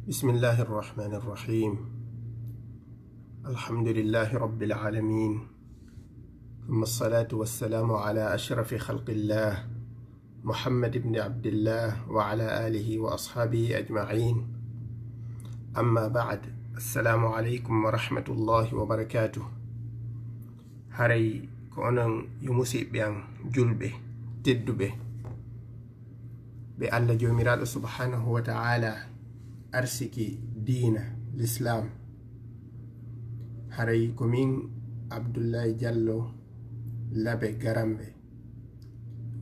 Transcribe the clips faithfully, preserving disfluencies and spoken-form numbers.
بسم الله الرحمن الرحيم. الحمد لله رب العالمين. ثم الصلاة والسلام على أشرف خلق الله، محمد بن عبد الله، وعلى آله وأصحابه أجمعين. أما بعد. السلام عليكم ورحمة الله وبركاته. Haray ko onon yo musiɓɓe an julɓe tedduɓe, ɓe Allah Joomiraaɗo Subhaanahu wa Ta'aala arsiki diina Lislaam. Haray ko min Abdullahi Jallo Labe Garambe,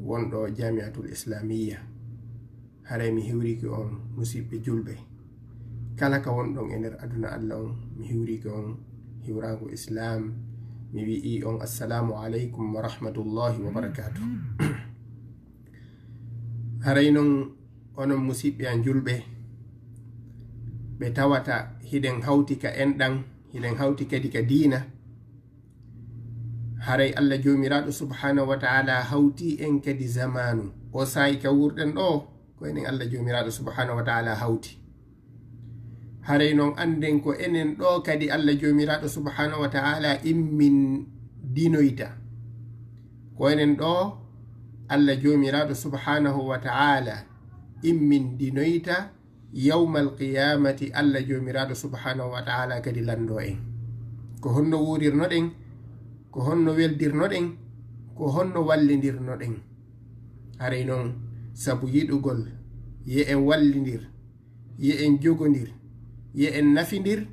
wonɗo Jaami'atul Islamiyya. Haray mi hiwriki on, musiɓɓe julɓe. Kala ka wonɗon e nder aduna Allah on, mi hiwriki on hiwraango Islaam. Mi wi'i on, "Assalaamu aleykum wa rahmatullahi wa barakaatuh." Haray non, onon musiɓɓe an julɓe, ɓe tawata hiɗen hawti ka enɗan, hiɗen hawti kadi ka diina. Haray Allah Joomiraaɗo Subhaanahu wa Ta'aala hawti en kadi zamaanu. O saa'i ka wuurɗen ɗoo, ko enen Allah Joomiraaɗo Subhaanahu wa Ta'aala hawti. Haray non annden ko enen ɗoo kadi Allah Joomiraaɗo Subhaanahu wa Ta'aala immindinoyta. Ko enen ɗoo Allah Joomiraaɗo Subhaanahu wa Ta'aala immindinoyta, yawmal qiyaamati, Allah Joomiraaɗo Subhaanahu wa Ta'aala kadi lanndoo en. Ko honno wuurirnoɗen? Ko honno weldirnoɗen? Ko honno wallindirnoɗen? Haray non, sabu yiɗugol, yo en wallindir, yo en jogondir, yo en nafindir.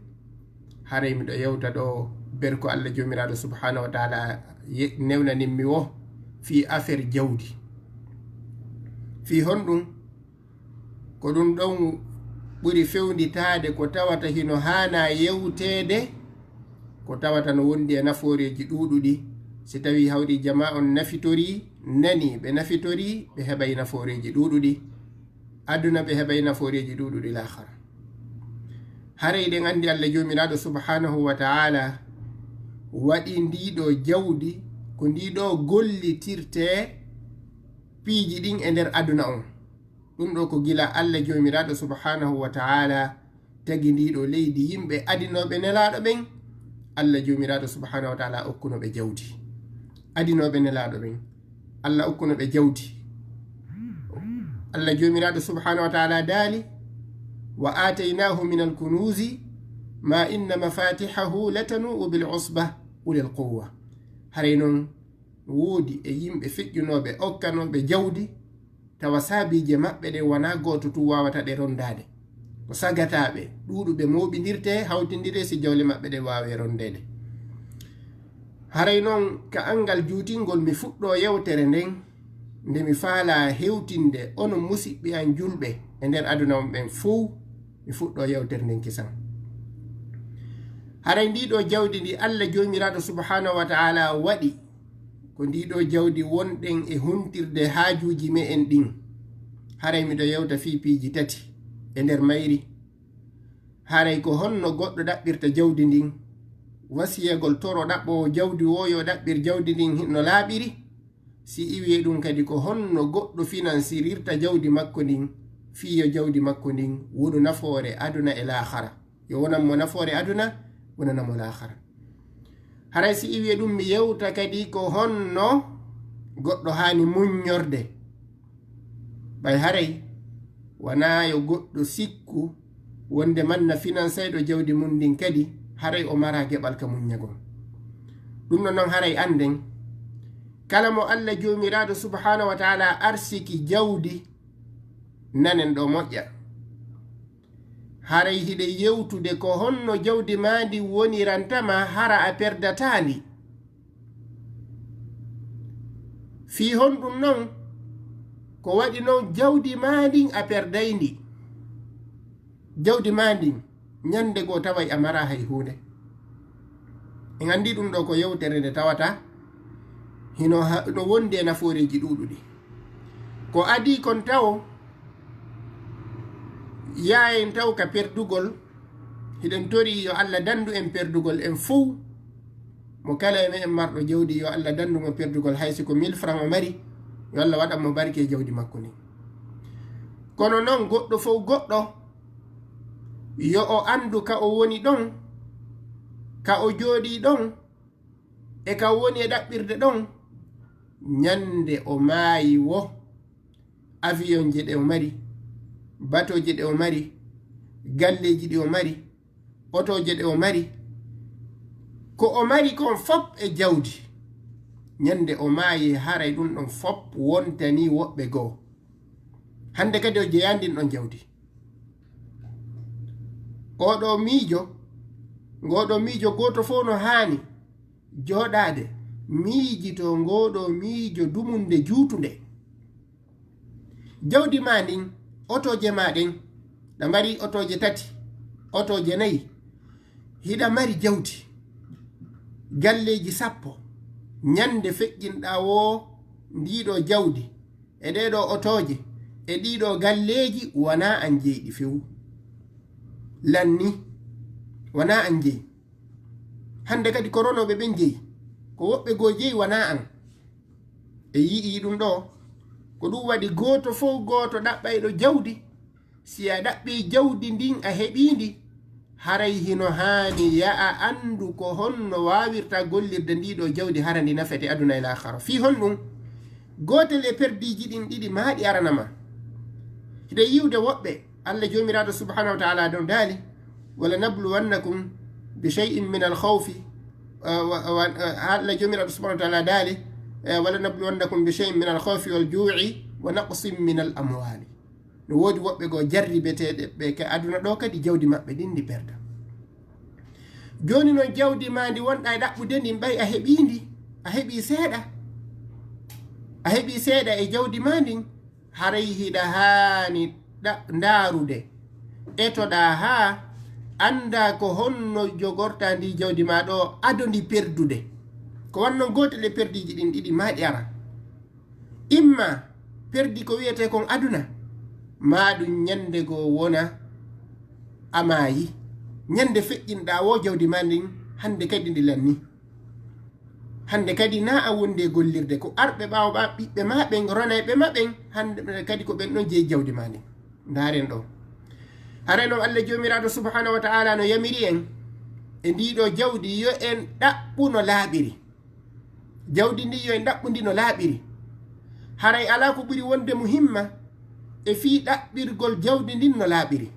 Haray miɗo yewta ɗoo berko Allah Joomiraaɗo Subhaanahu wa Ta'aala ye-, newnanin mi wo fii affaire jawdi. Fii honɗum? Ko ɗum ɗon ɓuri fewnditaade ko tawata hino haanaa yewteede, ko tawata no wondi e nafooreeji ɗuuɗuɗi. Si tawii hawri jamaa on nafitorii, nanii ɓe nafitorii, ɓe heɓay nafooreeji ɗuuɗuɗi aduna, ɓe heɓay nafooreeji ɗuuɗuɗi laahara. Haray eɗen anndi Allah Joomiraaɗo Subhaanahu wa Ta'aala waɗi ndii ɗoo jawdi, ko ndii ɗoo gollitirtee piiji ɗin e nder aduna on. Ɗum ɗoo ko gila Allah Joomiraaɗo Subhaanahu wa Ta'aala tagi ndii ɗoo leydi, yimɓe adinooɓe Nelaaɗo ɓen, Allah Joomiraaɗo Subhaanahu wa Ta'aala okkuno ɓe jawdi. Adinooɓe Nelaaɗo ɓen, Allah okkuno ɓe jawdi. Allah Joomiraaɗo Subhaanahu wa Ta'aala daali, "Wa aataynaahu minal kunuuzi maa inna mafaatihahu latanuu'u bil usba ulil quwwa." Haray non, woodi e yimɓe feƴƴunooɓe okkanooɓe jawdi, tawa saabiije maɓɓe ɗen wanaa gooto tun waawata ɗe ronndaade. Ko sagataaɓe, ɗuuɗuɓe mooɓindirtee, hawtindiree si jawle maɓɓe ɗen waawee ronndeede. Haray non, ka anngal juutingol, mi fuɗɗoo yewtere nden, nde mi faalaa hewtinde onon musiɓɓe an julɓe e nder aduna on ɓen fow, mi fuɗɗoo yewtere nden kisan. Haray ndii ɗoo jawdi ndi Allah Joomiraaɗo Subhaanahu wa Ta'aala waɗi, ko ndii ɗoo jawdi wonɗen e huntirde haajuuji me'en ɗin. Haray miɗo yewta fii piiji tati e nder mayri. Haray ko honno goɗɗo ɗaɓɓirta jawdi ndin? Wasiyagol toro ɗaɓɓoowo jawdi woo yo ɗaɓɓir jawdi ndin no laaɓiri. Si iwii e ɗum kadi, ko honno goɗɗo finansirirta jawdi makko ndin, fii yo jawdi makko ndin wonu nafoore aduna e laahara? Yo wonan mo nafoore aduna, wonanan mo laahara. Haray si iwii e ɗum, mi yewta kadi ko honno goɗɗo haani muññorde. Ɓay haray wanaa yo goɗɗo sikku wonde man na finansayɗo jawdi mun ndin kadi, haray o maraa geɓal ka muññagol. Ɗum ɗon non haray annden, kala mo Allah Joomiraaɗo Subhaanahu wa Ta'aala arsiki jawdi, nanen ɗoo moƴƴa. Haray hiɗen yewtude ko honno jawdi maa ndin woniranta ma hara a perdataa ndi. Fii honɗum non? Ko waɗi non jawdi maa ndin a perday ndi. Jawdi maa ndin, ñannde goo taway a maraa hay huunde. En anndi ɗum ɗoo ko yewtere nde tawata hino ha-, no wondi e nafooreeji ɗuuɗuɗi. Ko adii kon tawo, yaayen taw ka perdugol, hiɗen torii yo Allah danndu en perdugol en fow. Mo kala e me'en marɗo jawdi, yo Allah danndu mo perdugol, hay si ko mille francs o mari, yo Allah waɗan mo barke e jawdi makko ndin. Kono non goɗɗo fow goɗɗo, Yo o anndu ka o woni ɗon, ka o jooɗii ɗon, e ka o woni e ɗaɓɓirde ɗon. Ñande o maayi wo, avion je ɗe o mari, bateau je ɗe o mari, galleeji ɗi o mari, oto je ɗe o mari, ko o mari kon fop e jawdi. Ñande o maayi, haray ɗum ɗon fop wontanii woɓɓe goo. Hannde kadi o jeyaani ndin ɗon jawdi. Oɗo miijo, ngoɗo miijo gooto fof no haani jooɗaade, miijito ngoɗo miijo dumunde juutunde. Jawdi maa ndin, otooje maa ɗen, ɗa mari otooje tati, otooje nayi, hiɗa mari jawdi, galleeji sappo, ñande feƴƴinɗaa wo ndiiɗo jawdi, e ɗeeɗo otooje, e ɗiiɗo galleeji, wanaa an jeyi ɗi few. Lanni, wanaa an jeyi. Hannde kadi ko ronooɓe ɓen jeyi. Ko woɓɓe goo jeyi, wanaa an. E yi'ii ɗum ɗoo, ko ɗum waɗi gooto fof gooto ɗaɓɓayɗo jawdi, si a ɗaɓɓii jawdi ndin a heɓii ndi, haray hino haani ya a anndu ko honno waawirta gollirde ndiiɗo jawdi hara ndi nafete aduna e laakhara. Fii honɗum? Gootel e perdiiji ɗin ɗiɗi maa ɗi arana ma. Hiɗa yi'ude woɓɓe, Allah Joomiraaɗo subhanahu wa ta'ala ɗon daali, "Wala nabluwannakum bi shay'in min al khawfi", eh, wa, wa, eh, Allah Joomiraaɗo subhanahu wa ta'ala daali, eh, "Wala nabluwannakum bi shay'in min al khawfi wal ju'i wa naqsin min al amwali." No woodi woɓɓe goo jarribeteeɓe ɓe ka aduna ɗoo kadi jawdi maɓɓe ɗin ndi perda. Jooni non jawdi maa ndi wonɗaa e ɗaɓɓude ndin ɓay a heɓii ndi, a heɓii seeɗa. A heɓii seeɗa e jawdi maa ndin, haray hiɗa haani ɗa-, ndaarude. Etoɗaa haa anndaa ko honno jogortaa ndi jawdi maa ɗoo ado ndi perdude. Ko wanno gootel e perdiiji ɗin ɗiɗi maa ɗi ara. Imma perdi ko wi'etee kon aduna, maa ɗum ñande goo wona a maayi. Ñande feƴƴinɗaa wo jawdi maa ndin, hannde kadi ndi lanni. Hannde kadi naa a wondi e gollirde, ko arɓe ɓaawo ɓaa, ɓiɓɓe maa ɓen, ronayɓe maa ɓen, hannde kadi ko ɓen ɗon jeyi jawdi maa ndin. Ndaaren ɗoo. Haray non Allah Joomiraaɗo subhanahu wa ta'ala no yamiri en e ndii ɗoo jawdi yo en ɗaɓɓu no laaɓiri. Jawdi ndin yo en ɗaɓɓu ndi no laaɓiri. Haray alaa ko ɓuri wonde muhimma e fii ɗaɓɓirgol jawdi ndin no laaɓiri.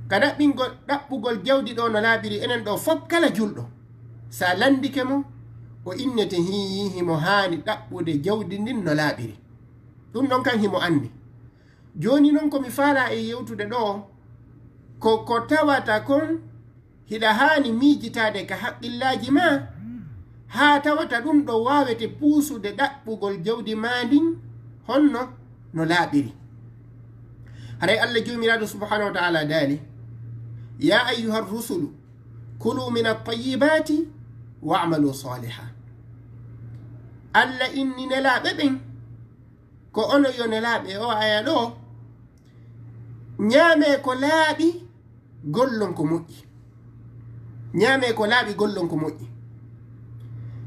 Ka ɗaɓɓingol, ɗaɓɓugol jawdi ɗoo no laaɓiri, enen ɗoo fop kala julɗo, si a lanndike mo, o innete hii himo haani ɗaɓɓude jawdi ndin no laaɓiri. Ɗum ɗon kan himo anndi. Jooni non ko mi faalaa e yewtude ɗoo, ko ko tawata kon hiɗa haani miijitaade ka haqqillaaji maa, haa tawata ɗum ɗoo waawete puusude ɗaɓɓugol jawdi maa ndin honno no laaɓiri. Haray Allah Joomiraaɗo subhanahu wa ta'ala daali, "Ya ayyuhar rusulu, kulu min at-tayyibati wa'malu saliha." Allah inni nelaaɓe ɓen, ko onon yo nelaaɓe o aya ɗoo, ñaamee ko laaɓi, gollon ko moƴƴi. Ñaamee ko laaɓi, gollon ko moƴƴi.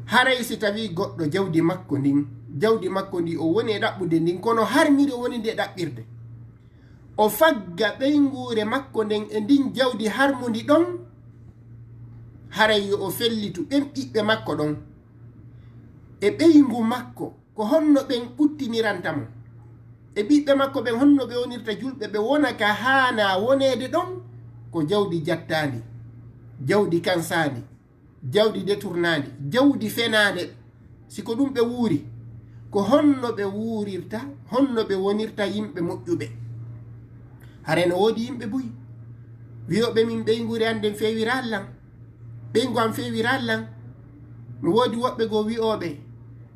Haray si tawii goɗɗo jawdi makko ndin, jawdi makko ndi o woni e ɗaɓɓude ndin, kono harmiri o woni ndi e ɗaɓɓirde. O fagga ɓeynguure makko nden e ndin jawdi harmundi ɗon, haray yo o fellitu ɓen ɓiɓɓe makko ɗon e ɓeyngu makko. Ko honno ɓen ɓuttiniranta mo? E ɓiɓɓe makko ɓen, honno ɓe wonirta julɓe, ɓe wona ka haanaa woneede ɗon? Ko jawdi jattaandi, jawdi kansaandi, jawdi deturnaandi, jawdi fenaande. Si ko ɗum ɓe wuuri, ko honno ɓe wuurirta, honno ɓe wonirta yimɓe moƴƴuɓe? Hare no woodi yimɓe buy wi'ooɓe, "Min ɓeynguure an nden feewiraali lan, ɓeyngu an feewiraali lan." No woodi woɓɓe goo wi'ooɓe,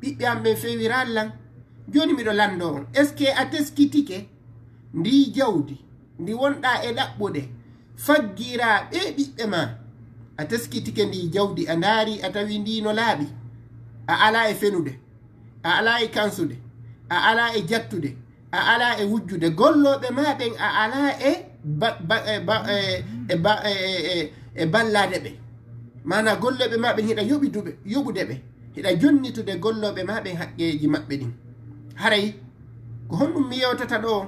"Ɓiɓɓe an ɓen feewiraali lan." Jooni miɗo lanndoo on, est-ce que a teskitike ndii jawdi ndi wonɗaa e ɗaɓɓude faggiraa ɓee ɓiɓɓe maa? A teskitike ndii jawdi, a ndaari, a tawi ndii no laaɓi, a alaa e fenude, a alaa e kansude, a alaa e jattude, a alaa e wujjude. Gollooɓe maa ɓen, a alaa e ba-, ba-, e ba-, e, e ba-, e, e, e, e ballaade ɓe. Maanaa gollooɓe maa ɓen hiɗa yoɓiduɓe, yoɓude ɓe. Hiɗa jonnitude gollooɓe maa ɓen haqqeeji maɓɓe ɗin. Haray, ko honɗum mi yewtata ɗoo?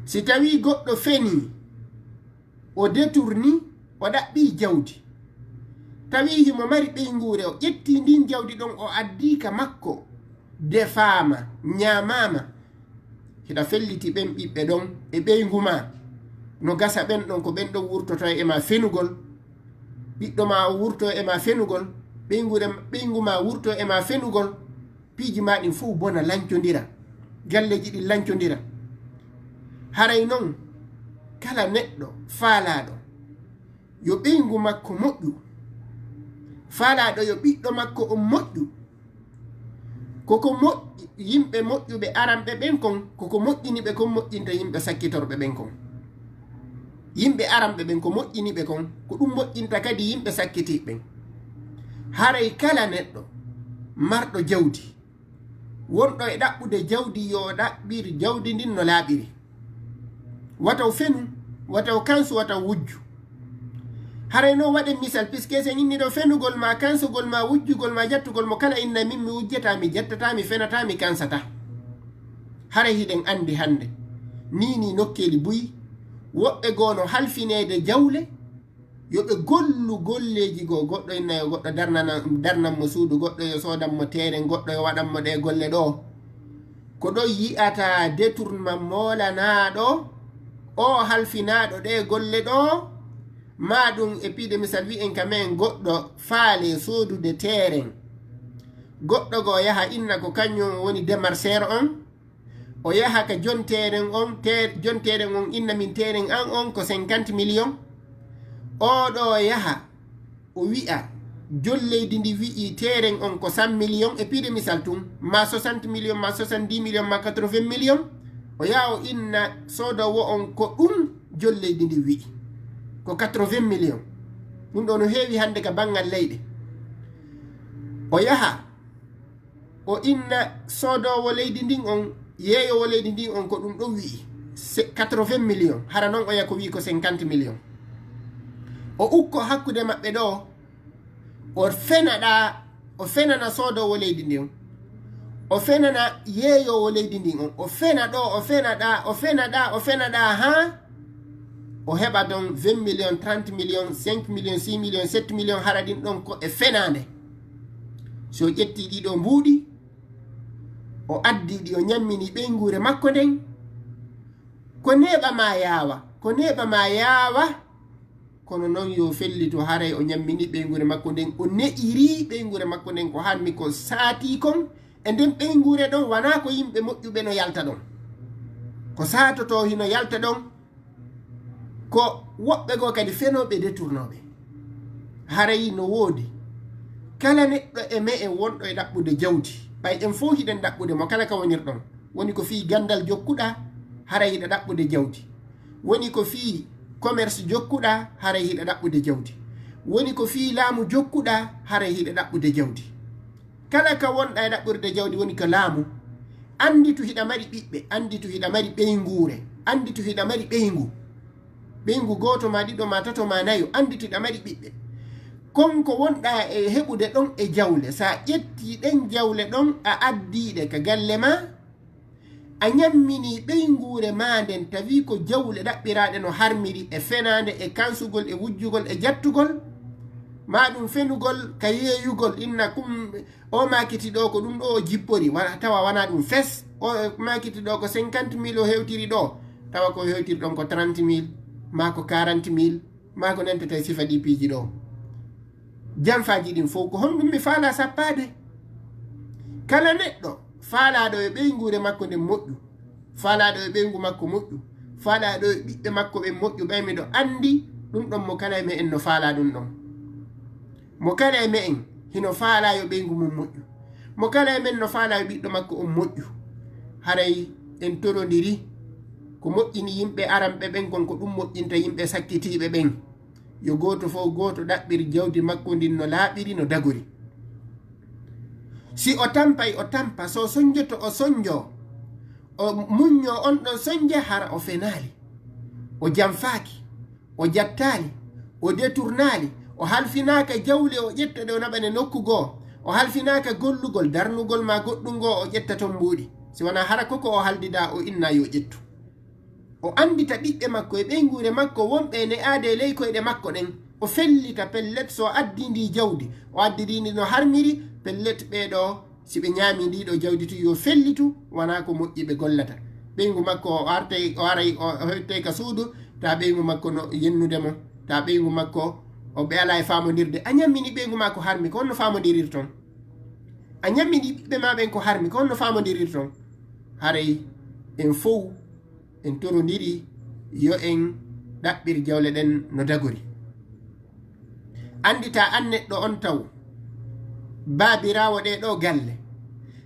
Si tawii goɗɗo fenii, O deturni, o ɗaɓɓi jawdi. Tawi himo mari ɓeynguure, o ƴetti ndin jawdi ɗon, o addi ka makko. Defaama, ñaamaama. Hiɗa felliti ɓen ɓiɓɓe ɗon e ɓeyngu ma. No gasa ɓen ɗon, ko ɓen ɗon wurtoto e ma fenugol. Ɓiɗɗo ma o wurto e ma fenugol. Ɓeynguure, ɓeyngu ma wurto e ma fenugol. Piiji ma ɗin fow bona, lancondira. Galleeji ɗin lancondira. Haray non, kala neɗɗo faalaaɗo yo ɓeyngu makko moƴƴu, faalaaɗo yo ɓiɗɗo makko on moƴƴu, koko moƴƴi, yimɓe moƴƴuɓe aranɓe ɓen kon, koko moƴƴini ɓe kon moƴƴinta yimɓe sakkitorɓe ɓen kon. Yimɓe aranɓe ɓen, ko moƴƴini ɓe kon, ko ɗum moƴƴinta kadi yimɓe sakkitiiɓe ɓen. Haray kala neɗɗo marɗo jawdi, wonɗo e ɗaɓɓude jawdi, yo o ɗaɓɓir jawdi ndin no laaɓiri. Wata o fenu, wata o kansu, wata o wujju. Haray non waɗen misal, puisque si en inni ɗo fenugol ma, kansugol ma, wujjugol ma, jattugol mo kala, inna min mi wujjataa, mi jattataa, mi fenataa, mi kansataa. Haray hiɗen anndi hannde, nii nii nokkeeli buy, woɓɓe goo no halfineede jawle, yo ɓe gollu golleeji goo. Goɗɗo inna yo goɗɗo darnana, darnan mo suudu, goɗɗo yo soodan mo teeren, goɗɗo yo waɗan mo ɗee golle ɗoo. Ko ɗon yi'ataa détournement moolanaaɗo, o halfinaaɗo ɗee golle ɗoo, maa ɗum e piide misal wi'en ka men goɗɗo faale soodude teeren. Goɗɗo goo yaha inna ko kañum woni démarcheur on, o yaha ka jon teeren on, teer-, jon teeren on inna min teeren an on ko cinquante millions. Oo ɗoo yaha, o wi'a, jon leydi ndi wi'i teeren on ko cent millions, e piide misal tun, ma soixante millions, ma soixante-dix millions, ma quatre-vingts millions. O yaha o inna soodoowo on ko ɗum jon leydi ndi wi'i, ko quatre-vingts millions. Ɗum ɗoo no heewi hannde ka banngal leyɗe. O yaha, o inna soodoowo leydi ndin on, yeeyoowo leydi ndin on, ko ɗum ɗon wi'i, se-, quatre-vingts millions, hara non oya ko wi'i ko cinquante millions. O ukko hakkunde maɓɓe ɗoo, o fena ɗaa, o fenana soodoowo leydi ndin on, o fenana yeeyoowo leydi ndin on, o fena ɗoo, o fena ɗaa, o fena ɗaa, o fena ɗaa, haa o heɓa ɗon vingt millions, trente millions, cinq millions, six millions, sept millions, hara ɗin ɗon ko e fenaande. Si o ƴetti ɗii ɗoo mbuuɗi, o addi ɗi, o ñammini ɓeynguure makko nden, ko neeɓa maa yaawa, ko neeɓa maa yaawa, kono non yo fellito, haray o ñammini ɓeynguure makko nden, o ne'iri ɓeynguure makko nden ko harmi ko saatii kon. E nden ɓeynguure ɗon, wanaa ko yimɓe moƴƴuɓe no yalta ɗon. Ko saatotoo hino yalta ɗon, ko woɓɓe goo kadi fenooɓe, détournooɓe. Haray no woodi. Kala neɗɗo e me'en wonɗo e ɗaɓɓude jawdi, ɓay en fow hiɗen ɗaɓɓude mo, kala ka wonirɗon. Woni ko fii ganndal jokkuɗaa, haray hiɗa ɗaɓɓude jawdi. Woni ko fii commerce jokkuɗaa, haray hiɗa ɗaɓɓude jawdi. Woni ko fii laamu jokkuɗaa, haray hiɗa ɗaɓɓude jawdi. Kala ka wonɗaa e ɗaɓɓirde jawdi woni ka laamu. Annditu hiɗa mari ɓiɓɓe, annditu hiɗa mari ɓeynguure, annditu hiɗa mari ɓeyngu. Ɓeyngu gooto maa ɗiɗo maa tato maa nayo, annditu hiɗa mari ɓiɓɓe. Kon ko wonɗaa e heɓude ɗon e jawle, sa ƴetti ɗen jawle ɗon a addii ɗe ka galle maa, a ñamminii ɓeynguure maa nden, tawi ko jawle ɗaɓɓiraaɗe no harmiri e fenaande, e kansugol, e wujjugol, e jattugol, maa ɗum fenugol ka yeeyugol, inna kum, o maakiti ɗoo ko ɗum ɗoo o jippori, wa-, tawa wanaa ɗum fes, o maakiti ɗoo ko cinquante mille o hewtiri ɗoo, tawa ko hewtiri ɗon ko trente mille, maa ko quarante mille, maa ko nantata e sifa ɗii piiji ɗoo. Janfaaji ɗin fow, ko honɗum mi faalaa sappaade? Kala neɗɗo faalaaɗo e ɓeynguure makko nden moƴƴu, faalaaɗo e ɓeyngu makko moƴƴu, faalaaɗo e ɓiɓɓe makko ɓen moƴƴu, ɓay miɗo anndi ɗum ɗon mo kala e me'en no faalaa ɗum ɗon. Mo kala e me'en hino faalaa yo ɓeyngu mum moƴƴu. Mo kala e men no faalaa yo ɓiɗɗo makko on moƴƴu. Haray en torondiri, ko moƴƴini yimɓe aranɓe ɓen kon, ko ɗum moƴƴinta yimɓe sakkitiiɓe ɓen. Yo gooto fow gooto ɗaɓɓir jawdi makko ndin no laaɓiri, no dagori. Si o tampay, o tampa. So o sonjoto, o sonjo. O muñño on ɗon sonje, hara o fenaali. O janfaaki. O jattaali. O deturnaali. O halfinaaka jawle o ƴetta ɗe o naɓane nokku goo. O halfinaaka gollugol, darnugol maa goɗɗum goo o ƴetta ton mbuuɗi. Si wanaa hara koko o haldidaa o inna yo ƴettu. O anndita ɓiɓɓe makko e ɓeynguure makko wonɓe e ne'aade e ley koyɗe makko ɗen. O fellita pellet, so o addii ndi jawdi, o addiri ndi no harmiri, pellet ɓee ɗoo, si ɓe ñaami ndi ɗoo jawdi tun, yo fellitu, wanaa ko moƴƴi ɓe gollata. Ɓeyngu makko o artay, o aray, o o hettay ka suudu, ta ɓeyngu makko no yennude mo, ta ɓeyngu makko o ɓe alaa e faamondirde. A ñammini ɓeyngu maa ko harmi, ko honno faamondirirton? A ñammini ɓiɓɓe maa ɓen ko harmi, ko honno faamondirirton? Haray en fow en torondiri yo en ɗaɓɓir jawle ɗen no dagori. Anndita an neɗɗo on taw, baabiraawo ɗee ɗoo galle,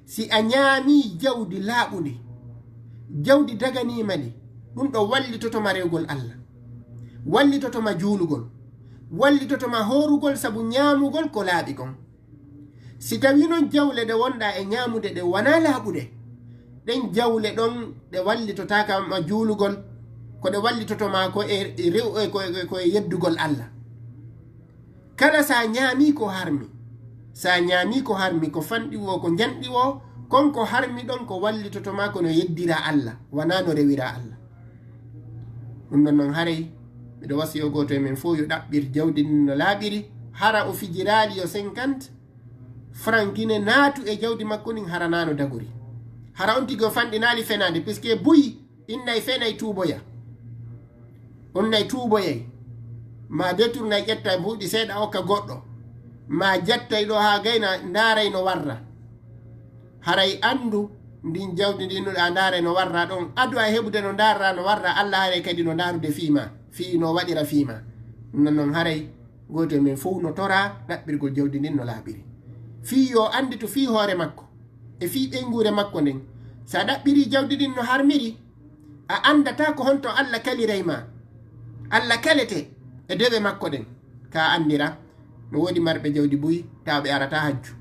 si a ñaamii jawdi laaɓundi, jawdi daganiima ndi, ɗun ɗoo wallitoto ma rewgol Alla, wallitoto ma juulugol, wallitoto ma hoorugol sabu ñaamugol ko laaɓi kon. Si tawii non jawle ɗe wonɗaa e ñaamude ɗe wanaa laaɓuɗe, ɗen jawle ɗon ɗe wallitotaaka ma juulugol, ko ɗe wallitoto ma ko e, e rew-, e ko, e ko e yeddugol Alla. Kala sa ñaamii ko harmi, sa ñaamii ko harmi, ko fanɗi woo, ko njanɗi woo, kon ko harmi ɗon ko wallitoto ma ko no yeddiraa Alla, wanaa no rewiraa Alla. Ɗun ɗon non haray, miɗo wasiyo gooto e men fow yo ɗaɓɓir jawdi ndin no laaɓiri, hara o fijiraali yo cinquante franc Gine naatu e jawdi makko ndin, hara naa no dagori. Hara on tigi o fanɗinaali fenaande, puisque buy innay fenay tuuboya. On nay tuuboyay. Ma detournay ƴetta buuɗi seeɗa okka goɗɗo. Ma jattay ɗoo haa gayna ndaaray no warra. Haray anndu ndin jawdi ndin no ɗaa ndaaray no warra ɗon. Adu a heɓude no ndaarraa no warra, Alla haray kadi no ndaarude fii maa, fii no waɗira fii maa. Ɗun non haray gooto e men fow no toraa ɗaɓɓirgol jawdi ndin no laaɓiri. Fii yo annditu fii hoore makko e fii ɓeynguure makko nden. Si a ɗaɓɓirii jawdi ndin no harmiri, a anndataa ko honto Alla kaliray maa. Alla kalete e dewe makko ɗen. Ka anndira, no woodi marɓe jawdi buy, tawa ɓe arataa hajju.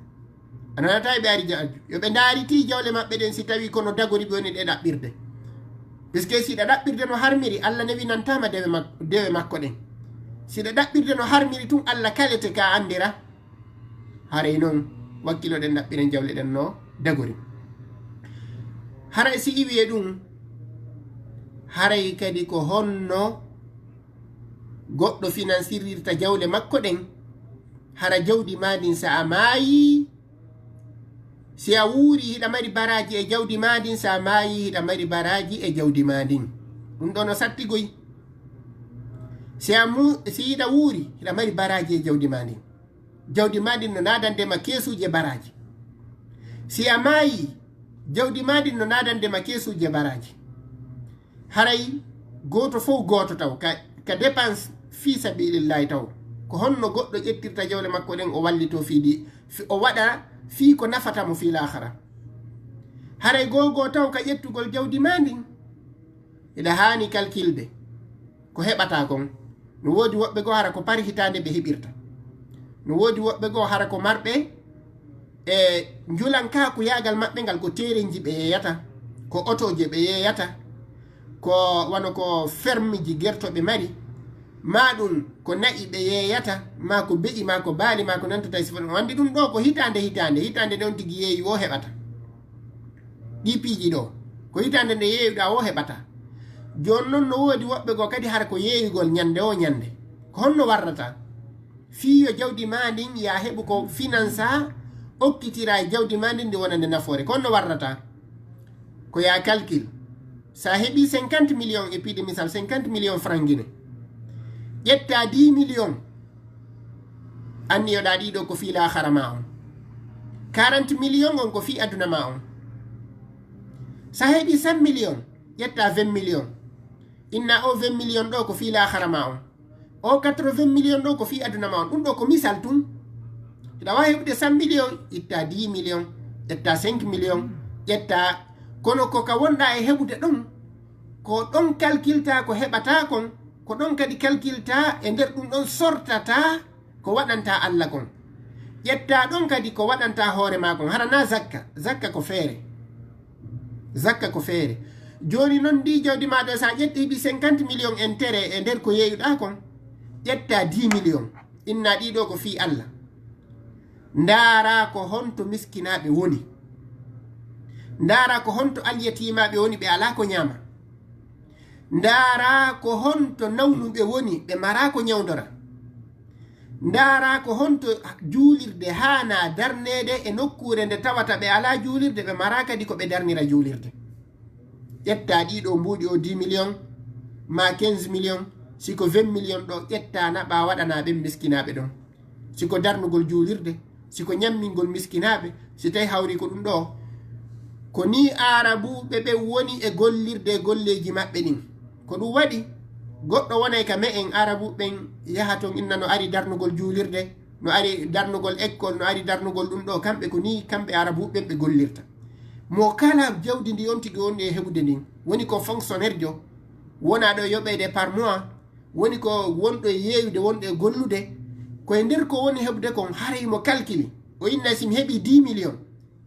A nanataa ɓe ari hajju. Yo ɓe ndaaritii jawle maɓɓe ɗen si tawii ko no dagori ɓe woni ɗe ɗaɓɓirde. Puisque si ɗe ɗaɓɓirde no harmiri, Alla newinantaa ma dewe mak-, dewe makko ɗen. Si ɗe ɗaɓɓirde no harmiri tun, Alla kalete ka anndira. Haray non, wakkiloɗen ɗaɓɓiren jawle ɗen no dagori. Haray si iwi e ɗun, haray kadi ko honno goɗɗo finansirirta jawle makko ɗen, hara jawdi maa ndin sa a maayii, si a wuuri hiɗa mari baraaji e jawdi maa ndin, sa a maayii hiɗa mari baraaji e jawdi maa ndin. Ɗun ɗoo no satti goy. Si a mu-, si hiɗa wuuri, hiɗa mari baraaji e jawdi maa ndin. Jawdi maa ndin no naadande ma keesuuji e baraaji. Si a maayii, jawdi maa ndin no naadande ma keesuuji e baraaji. Haray gooto fow gooto taw, ka, ka dépense fii sabilillahi taw. Ko honno goɗɗo ƴettirta jawle makko ɗen o wallitoo fii di, fi-, o waɗa fii ko nafata mo fii laakhara. Haray goo goo taw ka ƴettugol jawdi maa ndin, hiɗa haani kalkilde ko heɓataa kon. No woodi woɓɓe goo hara ko par hitaande ɓe heɓirta. No woodi woɓɓe goo hara ko marɓe e njulankaaku yaagal maɓɓe ngal, ko teerenji ɓe yeeyata, ko otooje ɓe yeeyata, ko wano ko fermeji gerto ɓe mari, maa ɗun ko na'i ɓe yeeyata, maa ko be'i, maa ko baali, maa ko nantata e sifa ɗun. O anndi ɗun ɗoo ko hitaande, hitaande, hitaande nde on tigi yeeyi woo heɓata. Ɗii piiji ɗoo, ko hitaande nde yeeyuɗaa woo heɓata. Jooni non no woodi woɓɓe goo kadi hara ko yeeyugol ñande woo ñande. Ko honno warrata? Fii yo jawdi maa ndin yaa heɓu ko finansa, okkitiraa e jawdi maa ndin, ndi wona nde nafoore. Ko honno warrata? Ko yaa calcul. Sa heɓii cinquante millions, e piide misal, cinquante millions franc Gine. Ƴettaa dix millions. Anniyoɗaa ɗii ɗoo ko fii laakhara maa on. Quarante millions on ko fii aduna maa on. Sa heɓii cent millions, ƴettaa vingt millions. Inna oo vingt millions ɗoo ko fii laakhara maa on. Oo quatre-vingts millions ɗoo ko fii aduna maa on. Ɗun ɗoo ko misal tun. Hiɗa waawi heɓude cent millions, ittaa dix millions, ƴettaa cinq millions, ƴettaa. Kono ko ka wonɗaa e heɓude ɗon, ko ɗon kalkiltaa ko heɓataa kon, ko ɗon kadi kalkiltaa e nder ɗun ɗon sortataa ko waɗantaa Alla kon. Ƴettaa ɗon kadi ko waɗantaa hoore maa kon. Hara naa zakka, zakka ko feere. Zakka ko feere. Jooni non ndii jawdi maa ɗoo, sa ƴetti heɓii cinquante millions intérêt e nder ko yeeyuɗaa kon, ƴettaa dix millions, innaa ɗii ɗoo ko fii Alla. Ndaaraa ko honto miskinaaɓe woni. Ndaaraa ko honto alyatiimaaɓe woni, ɓe alaa ko ñaama. Ndaaraa ko honto nawnuɓe woni, ɓe maraa ko ñawndora. Ndaaraa ko honto juulirde haanaa darneede e nokkuure nde tawata ɓe alaa juulirde, ɓe maraa kadi ko ɓe darnira juulirde. Ƴettaa ɗii ɗoo mbuuɗi, o dix millions, maa quinze millions, si ko vingt millions ɗoo, ƴettaa naɓaa waɗanaa ɓen miskinaaɓe ɗon. Si ko darnugol juulirde, si ko ñammingol miskinaaɓe, si tawi hawri ko ɗum ɗoo. Ko nii Aarabuuɓe ɓen woni e gollirde e golleeji maɓɓe ɗin. Ko ɗum waɗi, goɗɗo wonay ka me'en, Aarabuuɓe ɓen yaha ton, inna no ari darnugol juulirde, no ari darnugol école, no ari darnugol ɗum ɗoo. Kamɓe ko nii, kamɓe Aarabuuɓe ɓen ɓe gollirta. Mo kala jawdi ndi on tigi woni e heɓude ndin, woni ko fonctionnaire jo, wonaa ɗo yoɓeede par mois, woni ko wonɗo e yeeyude, wonɗo e gollude, ko e nder ko woni heɓude kon, haray mo calculi. O inna, si mi heɓi dix millions,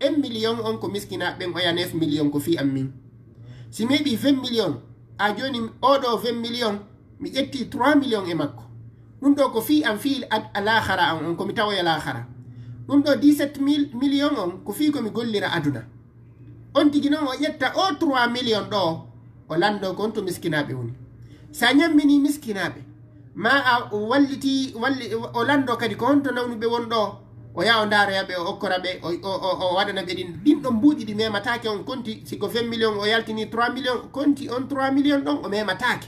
un million on ko miskinaaɓe ɓen, oya neuf millions ko fii an min. Si mi heɓi vingt millions, a jooni, oo ɗoo vingt millions, mi ƴetti trois millions e makko. Ɗum ɗoo ko fii an, fii ad-, alaakhara an on, ko mi tawoya laakhara. Ɗum ɗoo dix-sept mille millions on, ko fii ko mi gollira aduna. On tigi non o ƴetta o trois millions ɗoo, o lanndoo kon to miskinaaɓe woni. Sa ñamminii miskinaaɓe, maa a walliti, walli-, o lanndoo kadi ko honto nawnuɓe won ɗoo, o yaha o ndaaroya ɓe, o okkora ɓe, o, o, o, o waɗana ɓe ɗin. Ɗin ɗon mbuuɗi ɗi memataake on konti, si ko vingt millions o yaltini trois millions, konti on trois millions ɗon o memataake.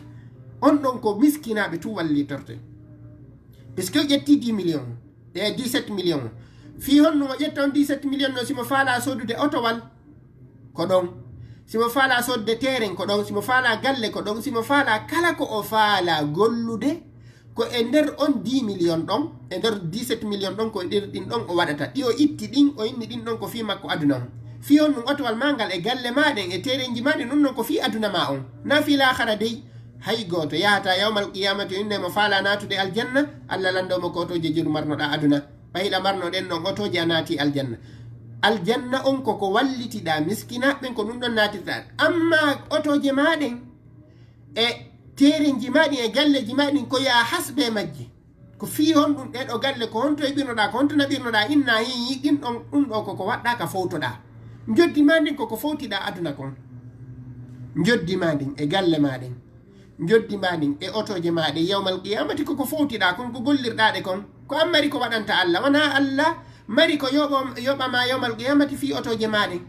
On ɗon ko miskinaaɓe tun wallitorte. Puisque o ƴetti dix millions, e dix-sept millions. Fii honno o ƴetta on dix-sept millions no, si mo faalaa soodude otowal, ko ɗon. Si mo faalaa soodude teeren, ko ɗon. Si mo faalaa galle, ko ɗon. Si mo faalaa kala ko o faalaa gollude, ko e nder on dix millions ɗon, e nder dix-sept millions ɗon, ko e nder ɗin ɗon o waɗata. Ɗi o itti ɗin, o inni ɗin ɗon ko fii makko aduna on. Fii on ɗum otowal maa ngal e galle maa ɗen e teerenji maa ɗin, ɗum non ko fii aduna maa on. Naa fii laakhara dey, hay gooto yahataa yawmal qiyaamati, o innay mo faalaa naatude aljanna, Alla lanndoo mo ko otooje jeɗu marnoɗaa aduna. Ɓay hiɗa marno ɗen ɗon otooje a naati aljanna. Aljanna on ko ko wallitiɗaa miskinaaɓe ɓen, ko ɗum ɗon naatirɗaa. Amma otooje maa ɗen e teerenji maa ɗin e galleeji maa ɗin, ko yaa hasbe majji. Ko fii honɗum ɗee ɗoo galle, ko honto heɓirnoɗaa, ko honto naɓirnoɗaa, inna hii ɗin ɗon, ɗum ɗoo ko ko waɗɗaa ka fowtoɗaa. Njoddi maa ndin ko ko fowtiɗaa aduna kon. Njoddi maa ndin e galle maa ɗen. Njoddi maa ndin e otooje maa ɗen yawmal qiyaamati ko ko fowtiɗaa kon, ko gollirɗaa ɗe kon. Ko an mari ko waɗanta Alla, wanaa Alla mari ko yoɓo-, yoɓa maa yawmal qiyaamati fii otooje maa ɗen.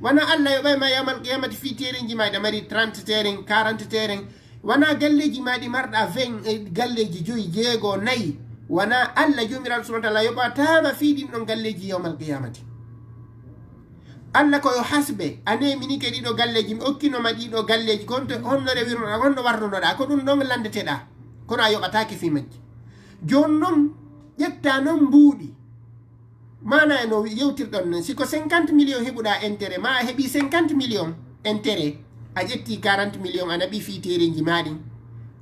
Wanaa Alla yoɓay maa yawmal qiyaamati fii teerenji maa, hiɗa mari trente teeren, quarante teeren. Wanaa galleeji maa ɗi marɗaa vingt, e galleeji joyi, jeego, nayi. Wanaa Alla Joomiraaɗo subhaanahu wa ta'aala yoɓataa ma fii ɗin ɗon galleeji yawmal qiyaamati. Alla ko yo hasbe, a neeminike ɗii ɗoo galleeji, mi okkino ma ɗii ɗoo galleeji, ko honto, honno rewirnoɗaa, honno warrunoɗaa, ko ɗum ɗon lanndeteɗaa, kono a yoɓataake fii majji. Jooni non, ƴettaa non mbuuɗi. Maanaa e no yewtirɗon non, si ko cinquante millions heɓuɗaa intérêt, maa a heɓii cinquante millions intérêt, a ƴettii quarante millions a naɓii fii teerenji maa ɗin,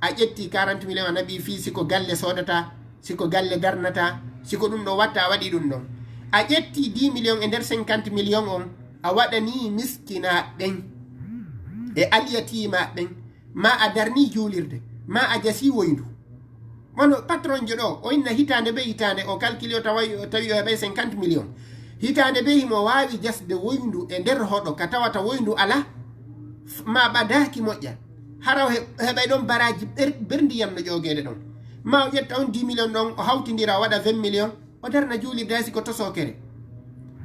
a ƴettii quarante millions a naɓii fii si ko galle soodataa, si ko galle darnataa, si ko ɗum ɗoo watta, a waɗii ɗum ɗon. A ƴettii dix millions e nder cinquante millions on, a waɗanii miskinaaɓe ɓen e alyatiimaaɓe ɓen, maa a darnii juulirde, maa a jasii woyndu. Wano patron jo ɗoo, o inna hitaande bee hitaande, o calculi o tawa, o tawi o heɓay cinquante millions. Hitaande bee himo waawi jasde woyndu e nder hoɗo ka tawata woyndu alaa, f-, maa ɓadaaki moƴƴa. Hara o he-, heɓay ɗon baraaji ɓer-, berndi yanno ƴoogeede ɗon. Maa o ƴetta on dix millions ɗon, o hawtindira, o waɗa vingt millions, o darna juulirde hay si ko tosookere.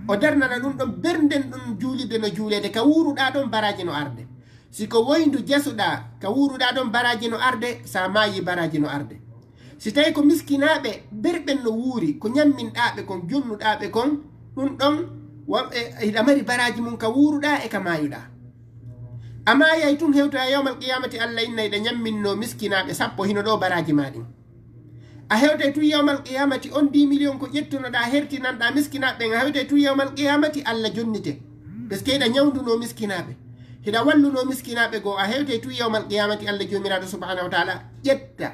O darnana ɗum ɗon bernden ɗon juulirde no juuleede, ka wuuruɗaa ɗon baraaji no arde. Si ko woyndu jasuɗaa, ka wuuruɗaa ɗon baraaji no arde, sa maayi baraaji no arde. Si tawi ko miskinaaɓe berɓen no wuuri, ko ñamminɗaa ɓe kon, jonnuɗaa ɓe kon, ɗum ɗon wa-, e, hiɗa mari baraaji mum ka wuuruɗaa e ka maayuɗaa. A maayay tun hewtoya yawmal qiyaamati, Alla inna hiɗa ñamminno miskinaaɓe sappo hino ɗoo baraaji maa ɗin. A hewtay tun yawmal qiyaamati on dix millions ko ƴettunoɗaa hertinanɗaa miskinaaɓe ɓen, a hewtay tun yawmal qiyaamati Alla jonnite. Parce que hiɗa ñawndunoo miskinaaɓe. Hiɗa wallunoo miskinaaɓe goo, a hewtay tun yawmal qiyaamati Alla Joomiraaɗo subhaanahu wa ta'aala ƴetta.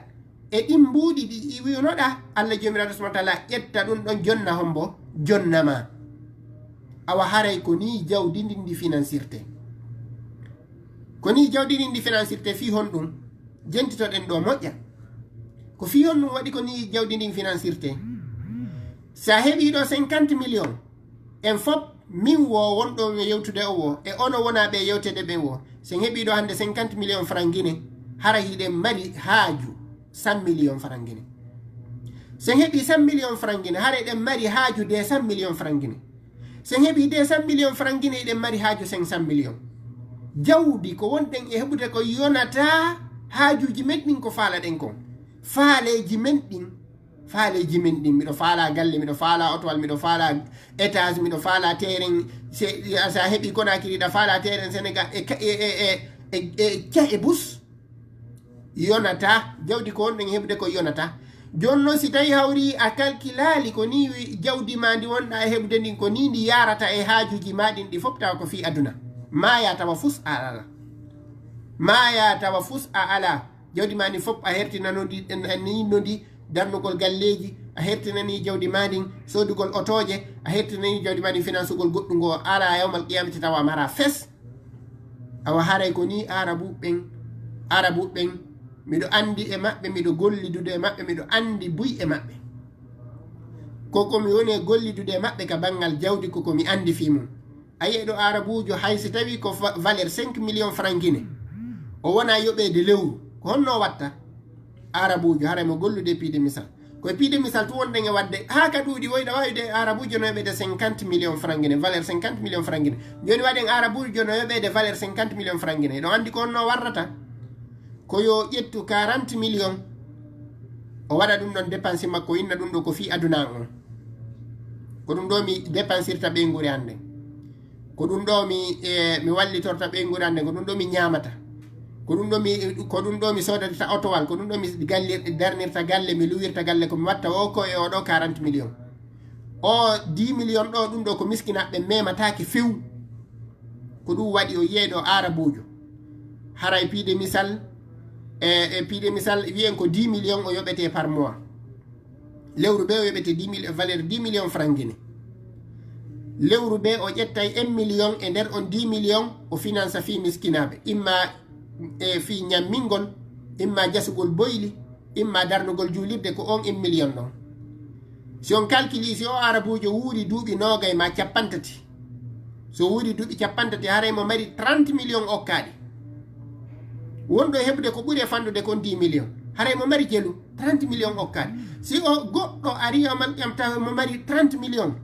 E ɗin mbuuɗi ɗi i-, wi'unoɗaa, Alla Joomiraaɗo subhaanahu wa ta'aala ƴetta ɗum ɗon jonna hombo? Jonna maa. Awa haray ko nii jawdi ndin ndi finansirte. Ko nii jawdi ndin ndi finansirte fii honɗum? Jentitoɗen ɗoo moƴƴa. Ko fii honɗum waɗi ko nii jawdi ndin finansirte? Si a heɓii ɗoo cinquante millions, en fop, min woo wonɗo e yewtude on woo, e onon wonaaɓe e yewteede ɓen woo, si en heɓii ɗoo hannde cinquante millions francs Guinée, Hara hiɗen mari haaju cent million franc Guinée. Sen heɓi cent million franc Guinée, hara eɗen mari haaju deux cent million franc Guinée. Sen heɓi deux cent million franc Guinée, eɗen mari haaju cinq cent million. Jawdi ko wonɗen e heɓude ko yonata haajuuji men ɗin, ko faalaɗen kon. Faaleeji men ɗin, faaleeji men ɗin, miɗo faala galle, miɗo faala otowal, miɗo faala étage, miɗo faala terrain. Se, sa heɓi Conakry, ɗa faala terrain Sénégal e, e, e, e, e, e, e bus. Yonata, jawdi ko wonɗen e heɓude ko yonata. Jooni noon, si tawi hawri a kalkilaali ko ni wi-, jawdi ma ndi wonɗa e heɓude ndin, ko ni ndi yarata e haajuuji ma ɗin ɗi fof, tawa ko fii aduna. Maaya tawa fus a ala. Maaya tawa fus a ala. Jawdi ma ndi fof a hertinano ndi, en, en, ni no ndi darnugol galleeji, a hertinani jawdi ma ndin soodugol otooje, a hertinani jawdi ma ndin finansugol goɗɗum ngo, ala yawmal qiyamati tawa a mara fes. Awa haray ko ni Arabu ɓen, Arabu ɓen, miɗo andi e maɓɓe, miɗo gollidude e maɓɓe, miɗo andi buy e maɓɓe. Ko ko mi woni e gollidude e maɓɓe ka banngal jawdi, ko ko mi andi fii mum. A yi'e ɗo Arabuujo, hay si tawi ko va-, valeur cinq millions franc Guinée, o wona yoɓeede lewru, ko honno o watta? Arabuujo, haray mo gollude e piide misal. Ko e piide misal tun wonɗen e waɗde, haa ka ɗuuɗi woyɗa waawde Arabuujo no yoɓeede cinquante millions franc Guinée, valeur cinquante millions franc Guinée. Jooni waɗen Arabuujo no yoɓeede valeur cinquante millions franc Guinée. Ɗon anndi ko honno warrata? Ko yo ƴettu quarante millions, o waɗa ɗum ɗon dépense makko, inna ɗum ɗo ko fii aduna an on. Ko ɗum ɗo mi dépensirta ɓeynguure an nden. Ko ɗum ɗo mi, e, mi wallitorta ɓeynguure an nden. Ko ɗum ɗo mi ñaamata. Ko ɗum ɗo mi, ko ɗum ɗo mi soodatirta otowal. Ko ɗum ɗo mi gallir-, darnirta galle, mi luwirta galle, ko mi watta o ko e o ɗo quarante millions. O dix millions ɗo, ɗum ɗo ko miskinaaɓe memataake few. Ko ɗum waɗi o yi'e ɗo Arabuujo. Haray piide misal, e, e piide misal, wi'en ko dix millions o yoɓete par mois. Lewru bee o yoɓete dix mille, valeur dix millions franc Guinée. Lewru bee o ƴettay un million, e nder on dix millions o finansa fii miskinaaɓe. Imma e fii ñammingol, imma jasugol boyli, imma darnugol juulirde, ko on un million ɗon. Si on kalkili, si o Arabuujo wuuri duuɓi noogay maa cappantati, so wuuri duuɓi cappantati, haray mo mari trente millions okkaaɗi. Wonɗo e heɓude ko ɓuri e fanɗude kon dix millions. Haray mo mari jelu, trente millions okkaaɗi. Si o goɗɗo ari yawmal qiyam tawi mo mari trente millions,